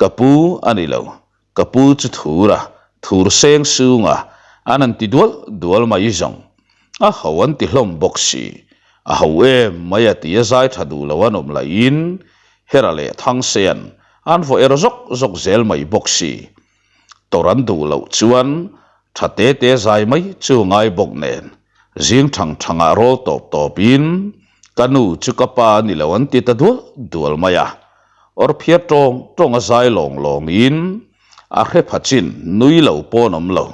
Ka pu a ni lo, ka pu chu thur a, thur seng sung a, an han ti dual dual mai zawng. A ho an ti hlawm bawk si. A ho em mai a ti a zai tha duh lo an awm lahin Hera leh Thangsean an vaw er zawk zawk zel mai bawk si. Tawrh an duh loh chuan tha te te zai mai chu ngai bawk nen zing thang thangah rawl tawp tawpin ka nu chu ka pa a ni lo an ti ta dual dual mai a. Awr phiar tawng tawng a zai lawng lawngin a hre pha chin nui lo pawn awm lo.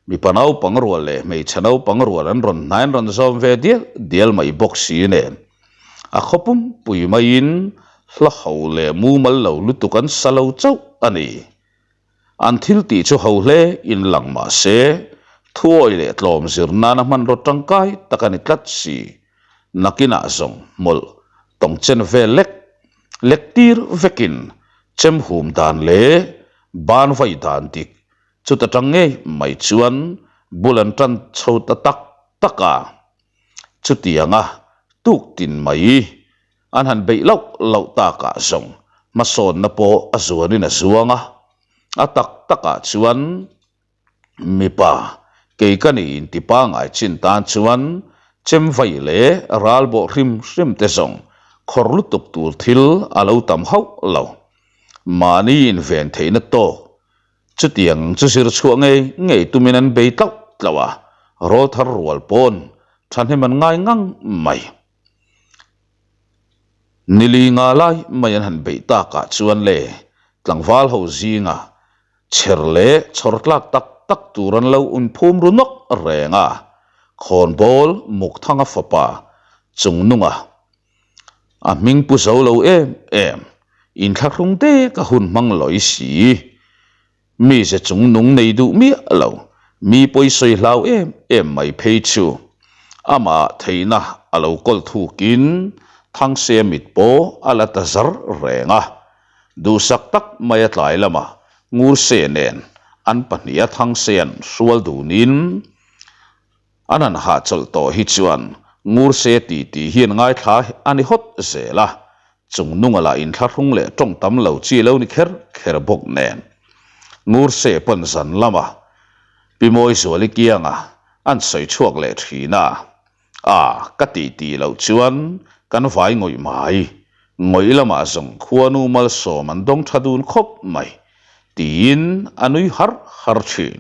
Mipa naupang rual leh hmeichhe naupang rual an rawn hnai an rawn zawm ve dial dial mai bawk si nen. A khaw pumpui maiin hla ho leh mumal lo lutuk an sa lo chauh a ni. An thil tih chu ho hle in lang mah se, thuawi leh tlawm zir nana hmanraw tangkai tak a ni tlat si. Nakinah zawng hmawlh tawng chen vel lek lek tir vekin chem hum dan leh ban vai dan dik chuta tang ngei mai chuan bul an tan chho ta tak tak a. Chutianga tuk tin mai An han beih loh loh takah zawng hmasawnna pawh a zuanin a zuang a, a tak takah chuan mipa kei ka nih inti pangai chin tan chuan chemvai leh ralbawh hrim hrim te zawng khawr lutuk tur thil a lo tam hauh lo. Mahni inven theihna tawk chutiang chu zir chhuah ngei ngei tumin an bei tlauh tlauh a, rawlthar rual pawn thahnem an ngai ngang mai. Nili nga lai mai an han beih takah chuan le tlangval ho zinga chher leh chhawr tlak tak tak tur an lo inphum ru nawk reng a, khawnbawl Mukthanga fapa Chungnunga a hming pu zo lo em em inthlahrung dek a hun hmang lawi si. Mi ze chung nung nei duh miah lo, mi pawi sawi hlau em em mai phei chu amah theihna a lo kawl thukin Thangse mit pawh a la ta zar reng a. Duhsak tak mai a tlai lamah Ngurse nen an pahniha Thangsean hrual dunin An han hahchawlh tawh hi chuan Ngurse ti tih hi an ngaithla a ni hawt zel a, chung nunga lah inthlahrung leh tawng tam lo chi lo ni kher kher bawk nen. Ngurse pawn zan lama Pi Mawizuali kianga an sawi chhuak leh thin a, A, ka tih tih loh chuan kan vai ngawih mai, ngawih lamah zawng khuanu malsawm an dawng tha dun khawp mai, tiin a nui har har thin.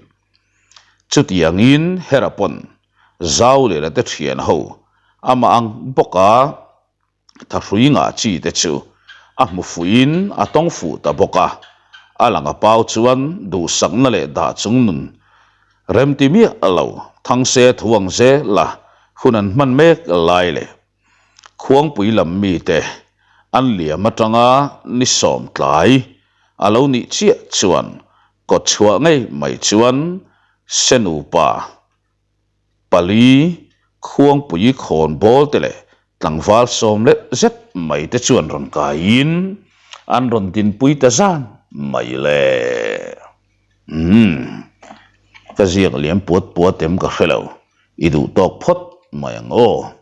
Chutiangin Hera pawn. Zauliana te thian ho amah ang bawk a thahrui ngah chi te chu a hmu fuhin a tawng fuh ta bawk a, a lang a pau chuan duhsakna leh dah chung nun remti miah lo Thangse thu ang zel a hun an hman mek lai leh Khuangpui lam mite an liam atanga ni sawm tlai a lo nih chiah chuan kawtchhuah ngei mai chuan Senupa Pali, Khuangpui khawnbawl te leh tlangval sawm leh zet mai te chuan rawn kaiin an rawn dinpui ta zan mai le. Umm, ka ziak liam puat puat em ka hre lo, i duh tawk phawt mai ang aw.